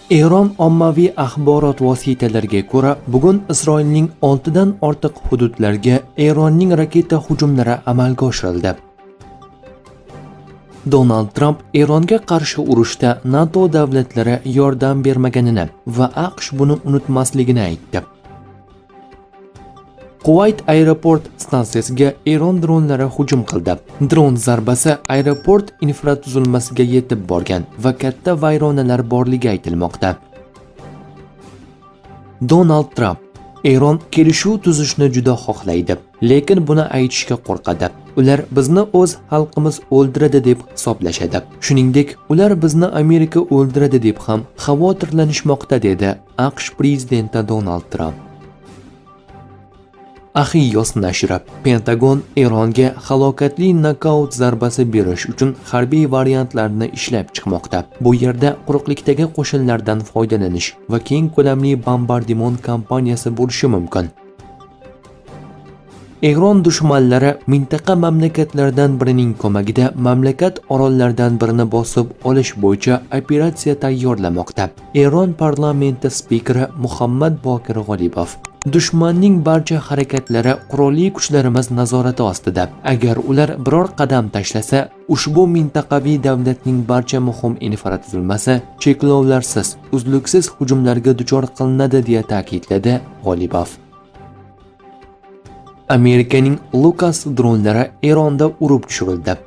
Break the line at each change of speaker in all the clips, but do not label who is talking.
Eron ommaviy axborot vositalariga ko'ra, bugun Isroilning 6 dan ortiq hududlarga Eronning raketa hujumlari amalga oshirildi. Donald Tramp Eronga qarshi urushda NATO davlatlari yordam bermaganini va AQSh buni unutmasligini aytdi. Quvayt aeroport stansiyasiga Eron dronlari hujum qildi. Dron zarbasi aeroport infratuzilmasiga yetib borgan va katta vayronalar borligi aytilmoqda. Donald Tramp: Eron kelishuv tuzishni juda xohlaydi, lekin buni aytishga qo'rqadi. Ular bizni o'z xalqimiz o'ldiradi deb hisoblashadi. Shuningdek, ular bizni Amerika o'ldiradi deb ham xavotirlanishmoqda, dedi AQSh prezidenti Donald Tramp. Axios nashri: Pentagon Eronga halokatli nokaut zarbasi berish uchun harbiy variantlarni ishlab chiqmoqda. Bu yerda quruqlikdagi qo'shinlardan foydalanish va keng ko'lamli bombardimon kampaniyasi bo'lishi mumkin. Eron dushmanlari mintaqa mamlakatlaridan birining ko'magida mamlakat orollaridan birini bosib olish bo'yicha operatsiya tayyorlamoqda. Eron parlamenti spikeri Muhammad Bokir G'olibov: Dushmanning barcha harakatlari qurolli kuchlarimiz nazorati ostida. Agar ular biror qadam tashlasa, ushbu mintaqaviy davlatning barcha muhim infratuzilmasi cheklovlarsiz, uzluksiz hujumlarga duchor qilinadi, deya ta'kidladi G'olibov. Amerikaning Lucas dronlari Eronda urib tushirildi.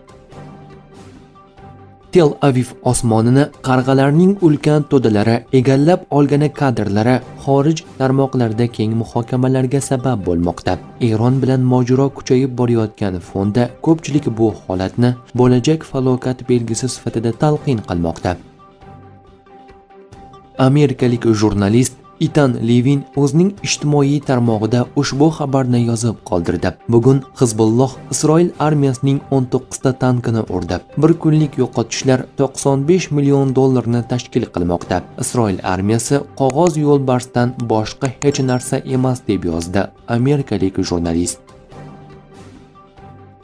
Tel Aviv osmonini qarg'alarning ulkan to'dalari egallab olgani kadrlari xorij tarmoqlarida keng muhokamalarga sabab bo'lmoqda. Eron bilan mojaro kuchayib borayotgan fonda ko'pchilik bu holatni bo'lajak falokat belgisi sifatida talqin qilmoqda. Amerikalik jurnalist Itan Levin o'zining ijtimoiy tarmog'ida ushbu xabarni yozib qoldirdi. Bugun Hizbulloh Isroil armiyasining 19 ta tankini urdi. Bir kunlik yo'qotishlar 95 million dollarni tashkil qilmoqda. Isroil armiyasi qog'oz yo'lbarsdan boshqa hech narsa emas, deb yozdi amerikalik jurnalist.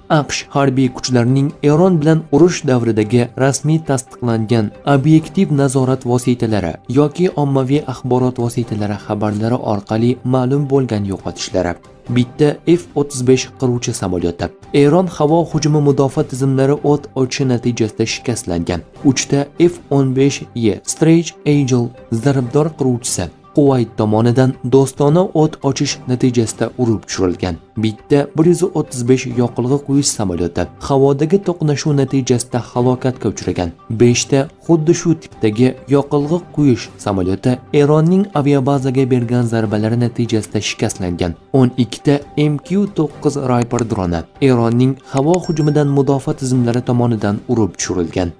AQSh harbiy kuchlarining Eron bilan urush davridagi rasmiy tasdiqlangan obyektiv nazorat vositalari yoki ommaviy axborot vositalari xabarlari orqali ma'lum bo'lgan yo'qotishlari: bitta F-35 qiruvchi samolyoti Eron havo hujumi mudofaa tizimlari o't ochishi natijasida shikastlangan, uchta F-15E Strike Eagle zarbdor qiruvchisi Quvayt tomonidan do'stona o't ochish natijasida urib tushirilgan. Bitta 135 yoqilg'i quyish samolyoti havodagi to'qnashuv natijasida halokatga uchragan. 5 ta xuddi shu tipdagi yoqilg'i quyish samolyoti Eronning aviabazaga bergan zarbalari natijasida shikastlangan. 12 ta MQ-9 Reaper droni Eronning havo hujumidan mudofaa tizimlari tomonidan urib tushirilgan.